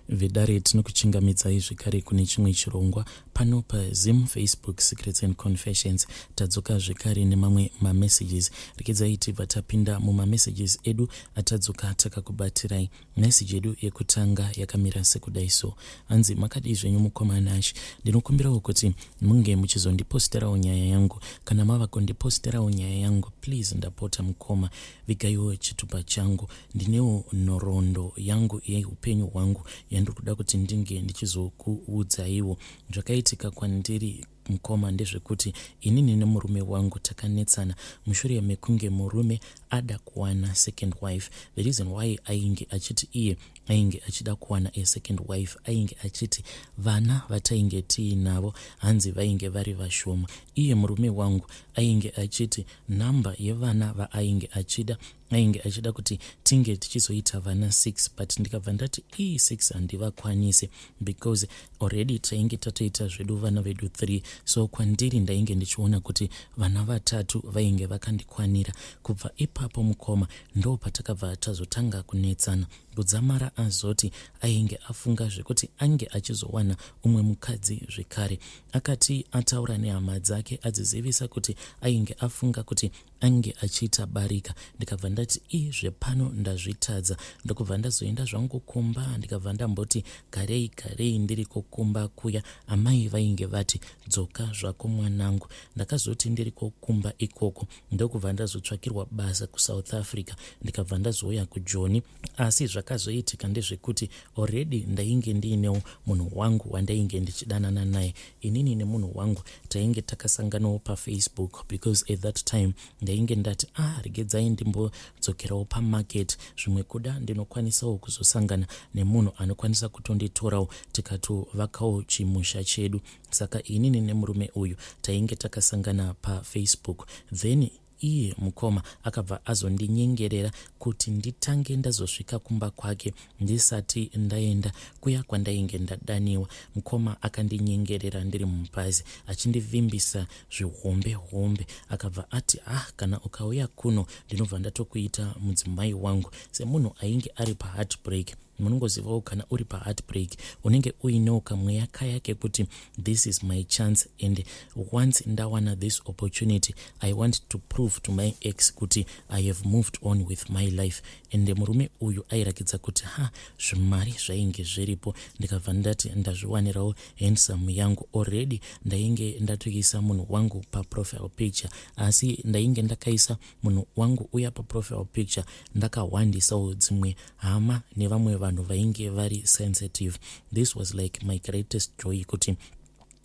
Vedare, tinokuchingamidzai zvekare kune chimwe chirongwa pano paZim Facebook Secrets and Confessions. Tadzoka zvekare nemamwe mamessages. Regedzai tibva tapinda mumamessages edu atadzoka takakubatirai. Message yedu yekutanga yakamira sekudai so. Hanzi, makadii zvenyu mukoma Nash? Ndinokumbirawo kuti munge muchizondiposterawo nyaya yangu. Kana mava kundiposterawo nyaya yangu, please, ndapota mukoma, vigaiwo chitupa changu. Ndinewo nhoroondo yangu yeupenyu hwangu yandiri kuda kuti ndinge ndichizokuudzaiwo. Zvakaitika kwandiri mukoma ndezvekuti inini nemurume wangu takanetsana mushure mekunge murume ada kuwana second wife. The reason why ainge achiti iye ainge achida kuwana a second wife, ainge achiti vana vatainge tiinavo hanzi vainge vari vashoma. Iye murume wangu ainge achiti nhamba yevana vaainge achida, ainge achida kuti tinge tichizoita vana 6, but ndikabva ndati ii 6 handivakwanisi because already tainge tatoita zvedu vana vedu 3. So kwandiri ndainge ndichiona kuti vana vatatu vainge vakandikwanira. Kubva ipapo mukoma, ndo patakabva tazotanga kunetsana kudzamara azoti ainge afunga zvekuti ange achizowana umwe mukadzi zvekare. Akati ataura nehama dzake, adzizivisa kuti ainge afunga kuti ange achiita barika. Ndikabva ndati i zvepano ndazvitadza, ndokubva ndazoenda zvangu kumba. Ndikabva ndamboti garei garei ndiriko kumba kuya, amai vainge vati, "Dzoka zvako mwanangu." Ndakazoti ndiriko kumba ikoko, ndokubva ndazotsvakirwa basa kuSouth Africa, ndikabva ndazouya kuJoni. Asi zvakazoitika ndezvekuti already ndainge ndiinewo munhu wangu wandainge ndichidanana naye. Inini nemunhu wangu tainge takasanganawo paFacebook because at that time ndainge ndati, "Ah, regedzai ndimbodzokerawo pamarket, zvimwe kuda ndinokwanisawo kuzosangana nemunhu anokwanisa kutonditorawo tikatovakawo chimusha chedu." Saka inini nemurume uyu tainge takasangana paFacebook. Then iye mukoma akabva azondinyengerera kuti nditange ndazosvika kumba kwake ndisati ndaenda kuya kwandainge ndadaniwa. Mukoma akandinyengerera ndiri mubhazi achindivimbisa zvihombe hombe. Akabva ati, "Ah, kana ukauya kuno ndinobva ndatokuita mudzimai wangu." Semunhu ainge ari paheartbreak, munongozivawo kana uri paheartbreak unenge uinewo kamweya kaya kekuti this is my chance, and once ndawana this opportunity, I want to prove to my ex kuti I have moved on with my life. And murume uyu airakidza kuti ha, zvimari zvainge zviripo. Ndikabva ndati ndazviwanirawo handsome yangu. Already ndainge ndatoisa munhu wangu paprofile picture, asi ndainge ndakaisa munhu wangu uya paprofile picture ndakahwandisawo dzimwe hama nevamwe vanhu vainge vari sensitive. This was like my greatest joy kuti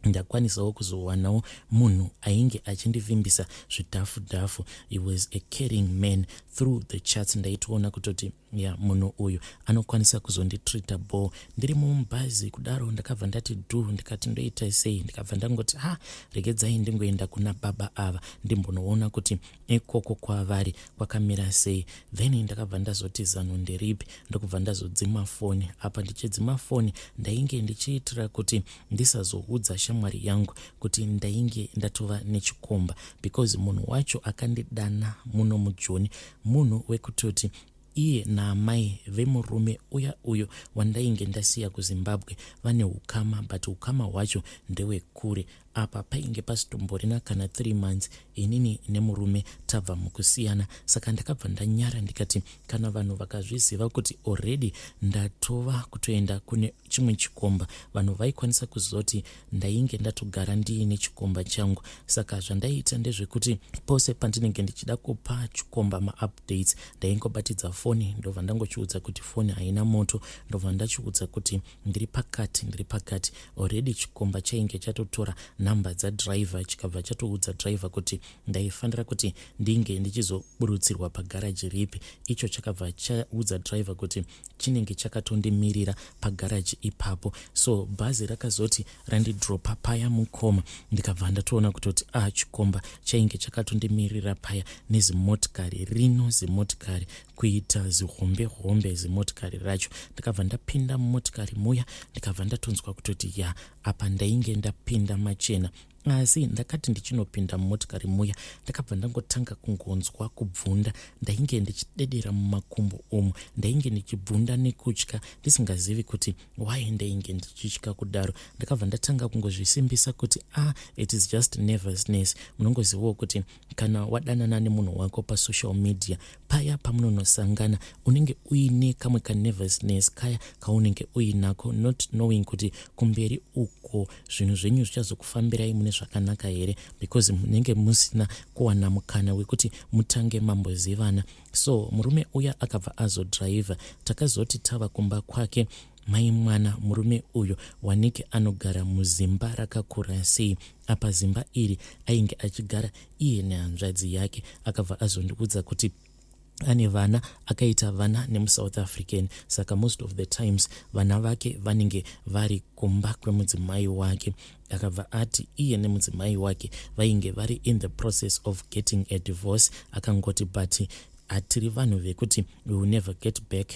ndakwanisawo kuzowanawo munhu ainge achindivimbisa zvidhafu dhafu. He was a caring man. Through the chats ndaitoona kutoti ya, munhu uyu anokwanisa kuzonditreata ball. Ndiri mumubhazi kudaro, ndakabva ndati dhu, ndikati ndoita sei? Ndikabva ndangoti, "Ha, regedzai ndingoenda kuna baba ava, ndimbonoona kuti ikoko kwavari kwakamira sei." Then ndakabva ndazoti zano nderipi? Ndokubva ndazodzima foni. Apa ndichidzima foni ndainge ndichiitira kuti ndisazoudza shamwari yangu kuti ndainge ndatova nechikomba, because munhu wacho akandidana muno muJoni munhu wekutoti iye naamai vemurume uya uyo wandainge ndasiya kuZimbabwe vane ukama, but ukama hwacho ndewekure. Apa painge pasitomborina kana 3 months inini nemurume tabva mukusiyana. Saka ndakabva ndanyara, ndikati kana vanhu vakazviziva kuti already ndatova kutoenda kune chimwe chikomba, vanhu vaikwanisa kuzoti ndainge ndatogara ndiine chikomba changu. Saka zvandaiita ndezvekuti pose pandinenge ndichida kupa chikomba maupdates, ndaingobatidza foni, ndobva ndangochiudza kuti foni haina moto, ndobva ndachiudza kuti ndiri pakati, ndiri pakati. Already chikomba chainge chatotora nhamba dzadriver, chikabva chatoudza driver kuti ndaifanira kuti ndinge ndichizoburutsirwa pagaraji ripi. Icho chakabva chaudza driver kuti chinenge chakatondimirira pagaraji ipapo. So bhazi rakazoti randidropa paya mukoma, ndikabva ndatoona kutoti a ah, chikomba chainge chakatondimirira paya nezimotikari rino, zimotikari kuita zihombe hombe zimotikari racho. Ndikabva ndapinda mumotikari muya, ndikabva ndatonzwa kutoti ya, apa ndainge ndapinda machena. Asi ndakati ndichinopinda mumotikari muya, ndakabva ndangotanga kungonzwa kubvunda. Ndainge ndichidedera mumakumbo umu, ndainge ndichibvunda nekutya, ndisingazivi kuti why ndainge ndichitya kudaro. Ndakabva ndatanga kungozvisimbisa kuti, ah, it is just nervousness. Munongozivawo kuti kana wadanana nemunhu wako pasocial media, paya pamunonosangana unenge uine kamwe kanervousness kaya kaunenge uinako, not knowing kuti kumberi uko zvinhu zvenyu zvichazokufambirai mune zvakanaka here, because munenge musina kuwana mukana wekuti mutange mambozivana. So murume uya akabva azodhiraivha. Takazoti tava kumba kwake, mai mwana, murume uyu wanike anogara muzimba rakakura sei. Apa zimba iri ainge achigara iye nehanzvadzi yake. Akabva azondiudza kuti ane vana, akaita vana nemuSouth African, saka most of the times vana vake vanenge vari kumba kwemudzimai wake. Akabva ati iye nemudzimai wake vainge vari in the process of getting a divorce. Akangoti, but hatiri vanhu vekuti we will never get back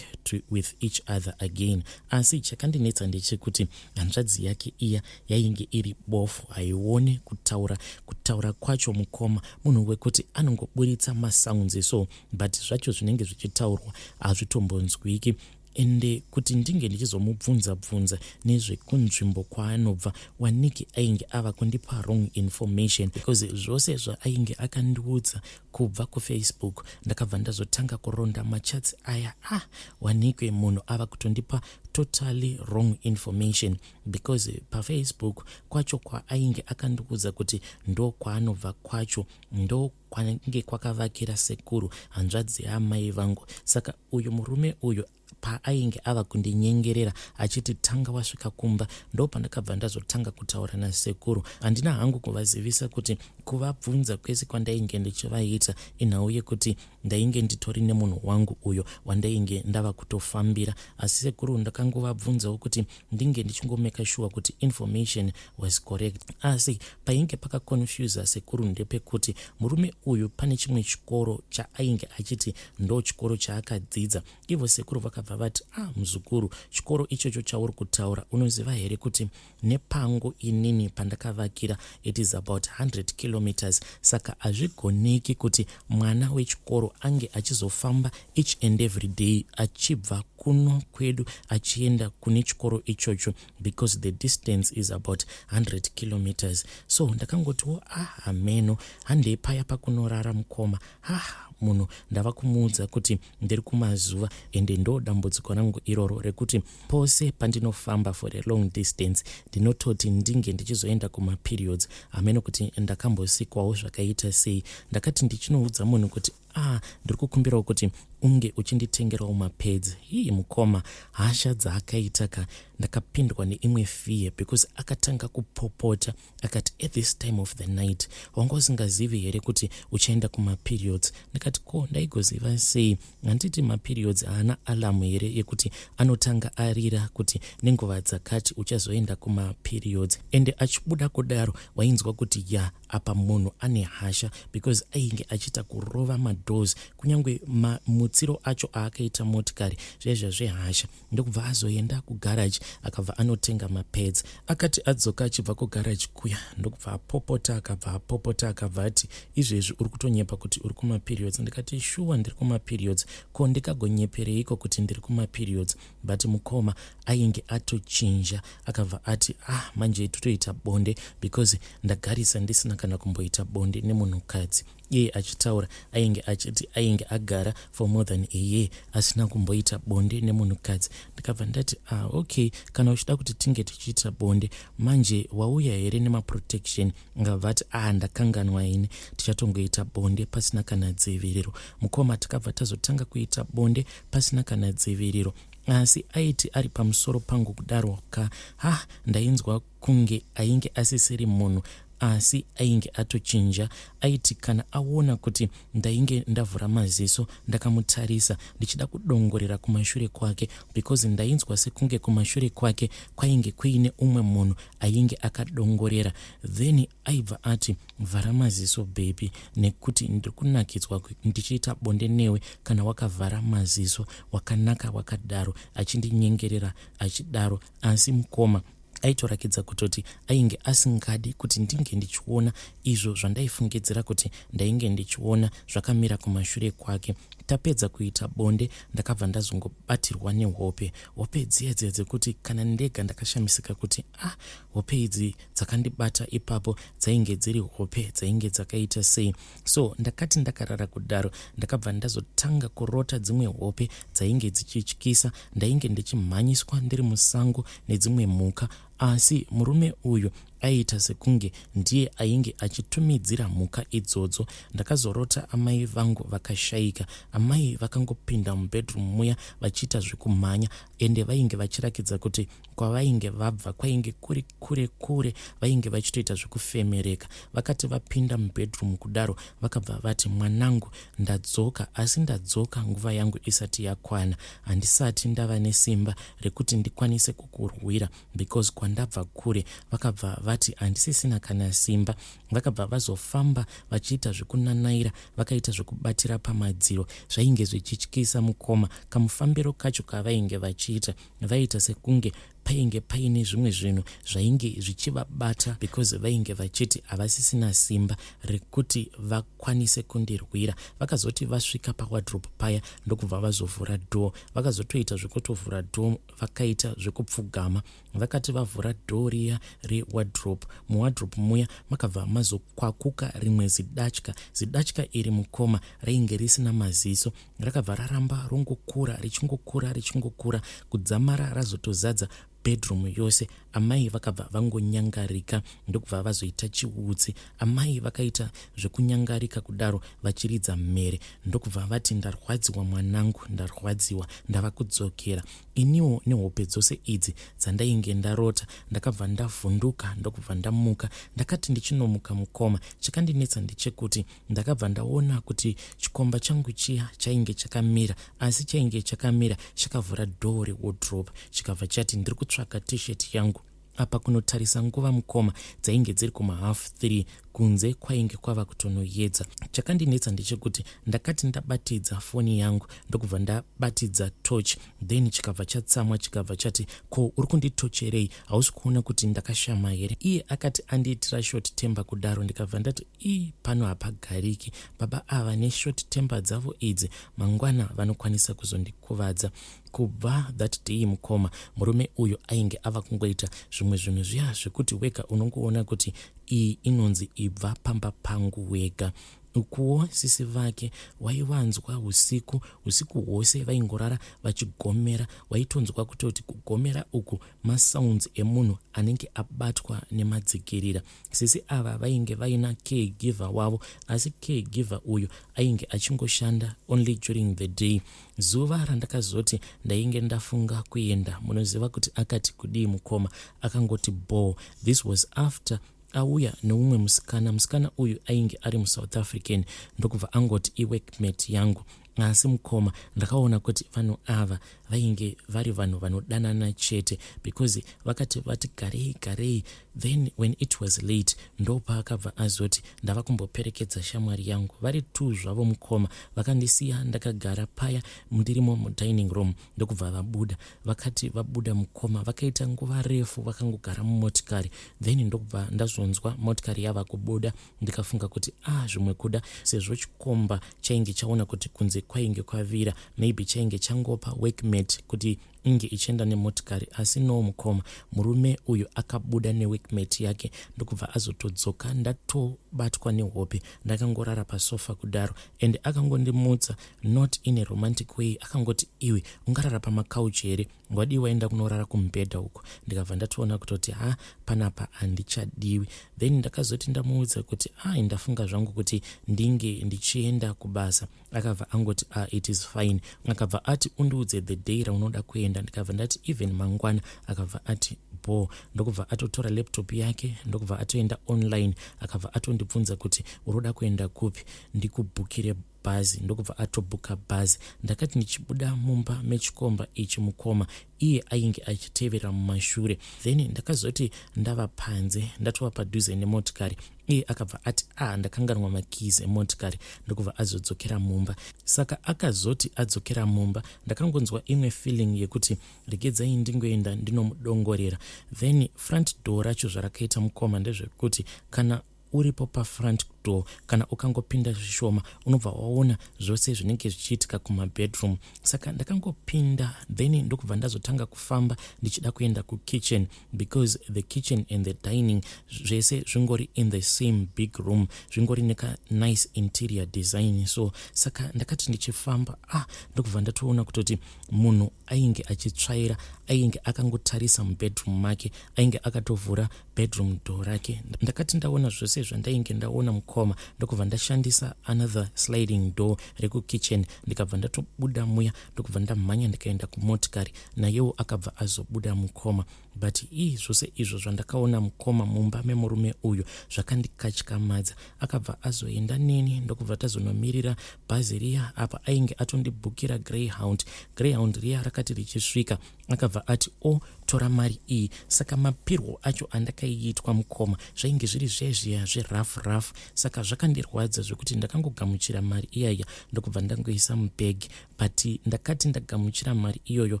with each other again. Asi chakandinetsa ndechekuti hanzvadzi yake iya yainge iri bofu, haione. Kutaura, kutaura kwacho, mukoma, munhu wekuti anongoburitsa masounds so, but zvacho zvinenge zvichitaurwa hazvitombonzwiki. Ende kuti ndinge ndichizomubvunza bvunza nezvekunzvimbo kwaanobva, waniki ainge ava kundipa wrong information, because zvose zvaainge akandiudza kubva kuFacebook, ndakabva ndazotanga kuronda machats aya, ah, wanikwe munhu ava kutondipa totally wrong information, because paFacebook kwacho kwaainge akandiudza kuti ndo kwaanobva kwacho, ndo kwange kwakavakira sekuru hanzvadzi yaamai vangu. Saka uyu murume uyu paainge ava kundinyengerera achiti tanga wasvika kumba, ndo pandakabva ndazotanga kutaura nasekuru. Handina hangu kuvazivisa kuti kuvabvunza kwese kwandainge ndichivaita inhau yekuti ndainge nditori nemunhu wangu uyo wandainge ndava kutofambira. Asi sekuru ndakangovabvunzawo kuti ndinge ndichingomeka sure kuti information was correct. Asi painge pakaconfusa sekuru ndepekuti murume uyu pane chimwe chikoro chaainge achiti ndo chikoro chaakadzidza. Ivo sekuru vakabva vati, "Ah, muzukuru, chikoro ichocho chauri kutaura, unoziva here kuti nepangu inini pandakavakira it is about 100 kilometers? Saka hazvigoneki kuti mwana wechikoro ange achizofamba each and every day achibva kuno kwedu achienda kune chikoro ichocho, because the distance is about 100 kilometers." So ndakangotiwo, "Ah, hameno, handei paya pakunorara, mukoma." Ha, munhu ndava kumuudza kuti ndiri kumazuva, ende ndo dambudziko rangu iroro rekuti pose pandinofamba for a long distance ndinototi ndinge ndichizoenda kumaperiods. Hameno kuti ndakambosikwawo zvakaita sei. Ndakati ndichinoudza munhu kuti, "Ah, ndiri kukumbirawo kuti unge uchinditengerawo mapads." Hii, mukoma, hasha dzaakaita ka, ndakapindwa neimwe fear, because akatanga kupopota akati, "At this time of the night wanga usingazivi here kuti uchaenda kumaperiods?" Ndikati, "Ko ndaigoziva sei? Handiti maperiods haana alarm here yekuti anotanga arira kuti nenguva dzakati uchazoenda kumaperiods?" Ende achibuda kudaro wainzwa kuti ya, apa munhu ane hasha, because ainge achiita kurova madoors, kunyange mamutsiro acho aakaita motikari zvaizva zvehasha. Ndokubva azoenda kugaraji, akabva anotenga mapads. Akati adzoka achibva kugaraji kuya, ndokubva apopota, akabva apopota, akabva ati, "Izvezvi uri kutonyepa kuti uri kumaperiods." Ndikati, "Shuwa ndiri kumaperiods, ko ndikagonyepereiko kuti ndiri kumaperiods?" But mukoma ainge atochinja. Akabva ati, "Ah, manje totoita bonde, because ndagarisa ndisina kana kumboita bonde nemunhukadzi." Iye achitaura ainge achiti ainge agara for more than a year asina kumboita bonde nemunhukadzi. Ndikabva ndati, "Ah, okay, kana uchida kuti tinge tichiita bonde, manje wauya here nemaprotection?" Ngabva ati, "Ah, ndakanganwa ini, tichatongoita bonde pasina kana dziviriro." Mukoma, takabva tazotanga kuita bonde pasina kana dziviriro. Asi aiti ari pamusoro pangu kudaro ka, ha, ndainzwa kunge ainge asisiri munhu, asi ainge atochinja. Aiti kana aona kuti ndainge ndavhura maziso ndakamutarisa ndichida kudongorera kumashure kwake, because ndainzwa sekunge kumashure kwake kwainge kuine umwe munhu ainge akadongorera, then aibva ati, "Vhara maziso, baby, nekuti ndiri kunakidzwa ndichiita bonde newe kana wakavhara maziso, wakanaka wakadaro." Achindinyengerera achidaro. Asi mukoma Aitorakidza kutoti ainge asingadi kuti ndinge ndichiona izvo zvandaifungidzira kuti ndainge ndichiona zvakamira kumashure kwake. Tapedza kuita bonde ndakabva ndazongobatirwa nehope. Hope dziya dziya dzekuti kana ndega ndakashamisika kuti ah, hope idzi dzakandibata ipapo dzainge dziri hope dzainge dzakaita sei. So ndakati ndakarara kudaro ndakabva ndazotanga kurota dzimwe hope dzainge dzichityisa. Ndainge ndichimhanyiswa ndiri musango nedzimwe mhuka asi murume uyu aiita sekunge ndiye ainge achitumidzira mhuka idzodzo. Ndakazorota amai vangu vakashaika. Amai vakangopinda mubedroom muya vachiita zvekumhanya ende vainge vachirakidza kuti kwavainge vabva kwainge kuri kure kure, vainge vachitoita zvekufemereka. Vakati vapinda mubedroom kudaro vakabva vati, mwanangu ndadzoka, asi ndadzoka nguva yangu isati yakwana. Handisati ndava nesimba rekuti ndikwanise kukurwira because kwandabva kure. Vakabva vati handisisina kana simba. Vakabva vazofamba vachiita zvekunanaira vakaita zvekubatira pamadziro. Zvainge zvichityisa mukoma, kamufambiro kacho kavainge vachiita vaiita sekunge painge paine zvimwe zvinhu zvainge zvichivabata because vainge vachiti havasisina simba rekuti vakwanise kundirwira. Vakazoti vasvika pawardrobe paya ndokubva vazovhura door. Vakazotoita zvekutovhura door vakaita zvekupfugama. Vakati vavhura door riya rewardrobe, muwardrobe muya makabva mazokwakuka rimwe zidatya. Zidatya iri mukoma rainge risina maziso, rakabva raramba rongokura richingokura richingokura kudzamara razotozadza bedroom yose. Amai vakabva vangonyangarika ndokubva vazoita chiutsi. Amai vakaita zvekunyangarika kudaro vachiridza mhere ndokubva vati ndarwadziwa mwanangu, ndarwadziwa, ndava kudzokera. Iniwo nehope dzose idzi dzandainge ndarota ndakabva ndavhunduka ndokubva ndamuka. Ndakati ndichinomuka mukoma, chakandinetsa ndechekuti ndakabva ndaona kuti chikomba changu chiya chainge chakamira, asi chainge chakamira chakavhura door rewardrobe chikabva chati ndiri kutsvaka t-shirt yangu. Apa kunotarisa nguva mukoma dzainge dziri kuma 3:30, kunze kwainge kwava kutonoyedza. Chakandinetsa ndechekuti ndakati ndabatidza foni yangu ndokubva ndabatidza torch, then chikabva chatsamwa chikabva chati ko uri kunditocherei, hausi kuona kuti ndakashama here? Iye akati andiitira short temper kudaro ndikabva ndati ii pano hapagariki, baba ava neshort temper dzavo idzi mangwana vanokwanisa kuzondikuvadza. Kubva that day mukoma, murume uyu ainge ava kungoita zvimwe zvinhu zviya zvekuti wega unongoona kuti iyi inonzi ibva pamba pangu wega. Ukuwo sisi vake waivanzwa usiku usiku hwose vaingorara vachigomera, waitonzwa kutoti kugomera uku masounds emunhu anenge abatwa nemadzikirira. Sisi ava vainge vaina caregiver wavo, asi caregiver uyu ainge achingoshanda only during the day. Zuva randakazoti ndainge ndafunga kuenda, munoziva kuti akati kudii mukoma? Akangoti ball. This was after auya neumwe musikana. Musikana uyu ainge ari muSouth African, ndokubva angoti iworkmate yangu. Asi mukoma ndakaona kuti vanhu ava vainge vari vanhu vanodanana chete, because vakati vati garei garei, then when it was late ndopaakabva azoti ndava kumboperekedza shamwari yangu. Vari two zvavo mukoma, vakandisiya ndakagara paya ndirimo mudining room ndokubva vabuda. Vakati vabuda mukoma, vakaita nguva refu vakangogara mumotikari, then ndokubva ndazonzwa motikari yava kubuda. Ndikafunga kuti ah, zvimwe kuda sezvo chikomba chainge chaona kuti kunze kwainge kwavira, maybe chainge changopa workmate kuti inge ichienda nemotikari. Asi no mukoma, murume uyu akabuda neworkmate yake ndokubva azotodzoka ndatobatwa nehope ndakangorara pasofa kudaro. And akangondimutsa not in a romantic way, akangoti iwe ungarara pamakauchi here, wadii waenda kunorara kumubhedha uko? Ndikabva ndatoona kutoti ha, panapa handichadiwi. Then ndakazoti ndamuudza kuti ai, ndafunga zvangu kuti ndinge ndichienda kubasa, akabva angoti ah, it is fine. Akabva ati undiudze the day raunoda kuenda. Ndikabva ndati even mangwana. Akabva ati bo, ndokubva atotora laptop yake ndokubva atoenda online. Akabva atondibvunza kuti uroda kuenda kupi, ndikubhukire. bhazi ndokubva atobhuka bhazi. Ndakati ndichibuda mumba mechikomba ichi mukoma, iye ainge achitevera mumashure. Then ndakazoti ndava panze, ndatova padhuze nemotikari, iye akabva ati, "A, ah, ndakanganwa makeys emotikari," ndokubva azodzokera mumba. Saka akazoti adzokera mumba, ndakangonzwa imwe feeling yekuti regedzai ndingoenda ndinomudongorera. Then front door racho zvarakaita mukoma ndezvekuti kana uripo pafront door, kana ukangopinda zvishoma, unobva waona zvose zvinenge zvichiitika kumabedroom. Saka ndakangopinda, then ndokubva ndazotanga kufamba ndichida kuenda kukitchen, because the kitchen and the dining zvese zvingori in the same big room, zvingori nekanice interior design. So saka ndakati ndichifamba, ah, ndokubva ndatoona kutoti munhu ainge achitsvaira ainge akangotarisa mubedroom make, ainge akatovhura bedroom door rake. Ndakati ndaona zvose zvandainge ndaona mukoma, ndokubva ndashandisa another sliding door rekukitchen, ndikabva ndatobuda muya, ndokubva ndamhanya ndikaenda kumotikari. Nayewo akabva azobuda mukoma. But ii, zvose izvo zvandakaona mukoma mumba memurume uyu zvakandikatyamadza. Akabva azoenda neni, ndokubva tazonomirira bhazi riya. Apa ainge atondibhukira Greyhound. Greyhound riya rakati richisvika, akabva ati, "O, oh, tora mari iyi." Saka mapirwo acho andakaiitwa mukoma zvainge zviri zvezviya zverough rough. Saka zvakandirwadza zvekuti ndakangogamuchira mari iyaya, ndokubva ndangoisa mubhegi. But ndakati ndagamuchira mari iyoyo,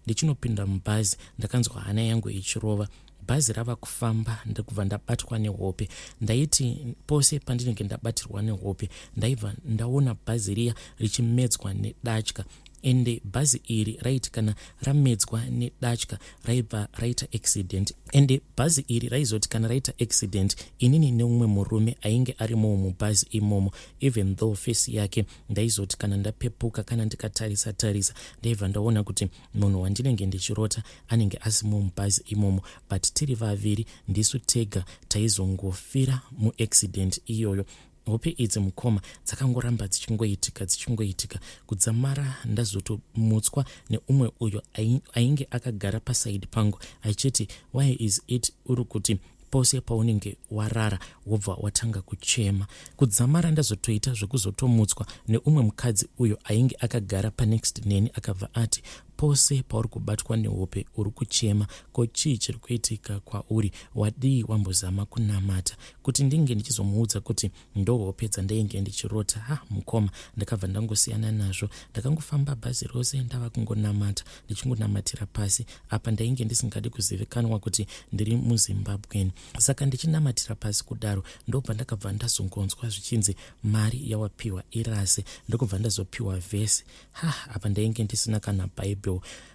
ndichinopinda mubhazi, ndakanzwa hana yangu ichirova. Bhazi rava kufamba, ndokubva ndabatwa nehope. Ndaiti pose pandinenge ndabatirwa nehope, ndaibva ndaona bhazi riya richimedzwa nedatya. Ende bhazi iri raiti kana ramedzwa nedatya, raibva raita accident. Ende bhazi iri raizoti kana raita accident, inini neumwe murume ainge arimowo mubhazi imomo, even though face yake ndaizoti kana ndapepuka, kana ndikatarisa tarisa, ndaibva ndaona kuti munhu wandinenge ndichirota anenge asimo mubhazi imomo, but tiri vaviri ndisu tega taizongofira muaccident iyoyo. Hope idzi mukoma dzakangoramba dzichingoitika, dzichingoitika, kudzamara ndazotomutswa neumwe uyo ainge akagara pasaidi pangu achiti, "Why is it uri kuti pose paunenge warara wobva watanga kuchema?" Kudzamara ndazotoita zvekuzotomutswa neumwe mukadzi uyo ainge akagara panext neni, akabva ati, "Pose pauri kubatwa nehope uri kuchema. Ko chii chiri kuitika kwauri? Wadii wambozama kunamata?" Kuti ndinge ndichizomuudza kuti ndohope dzandainge ndichirota, ha, mukoma, ndakabva ndangosiyana nazvo. Ndakangofamba bhazi rose ndava kungonamata, ndichingonamatira pasi. Apa ndainge ndisingadi kuzivikanwa kuti ndiri muZimbabweni. Saka ndichinamatira pasi kudaro, ndobva ndakabva ndazongonzwa zvichinzi, "Mari yawapiwa irase." Ndokubva ndazopiwa vhesi. Ha, apa ndainge ndisina kana Bhaibheri.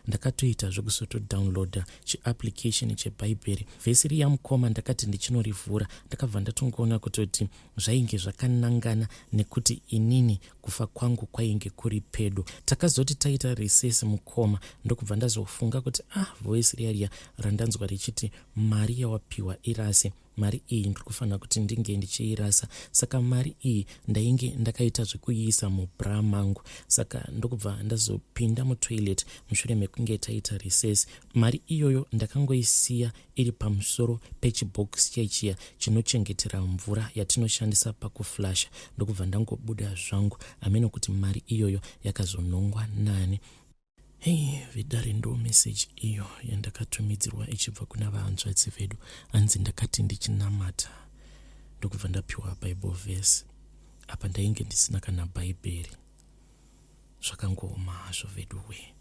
Ndakatoita zvekuzotodownloada chiapplication chebhaibheri. Vhesi riya mukoma, ndakati ndichinorivhura, ndakabva ndatongoona kutoti zvainge zvakanangana nekuti inini kufa kwangu kwainge kuri pedo. Takazoti taita recess mukoma, ndokubva ndazofunga kuti, ah, voice riya riya randanzwa richiti mari yawapiwa irase, mari iyi ndiri kufanira kuti ndinge ndichiirasa. Saka mari iyi ndainge ndakaita zvekuiisa mubra mangu. Saka ndokubva ndazopinda mutoilet mushure mekunge taita recess. Mari iyoyo ndakangoisiya iri pamusoro pechibhokisi chechiya chinochengetera mvura yatinoshandisa pakuflasha, ndokubva ndangobuda zvangu. Hameno kuti mari iyoyo yakazonongwa nani. Hei vedare, ndo meseji iyo yandakatumidzirwa ichibva kuna vahanzvadzi vedu. Hanzi ndakati ndichinamata, ndokubva ndapiwa Bible verse. Apa ndainge ndisina kana Bhaibheri. Zvakangooma hazvo vedu we.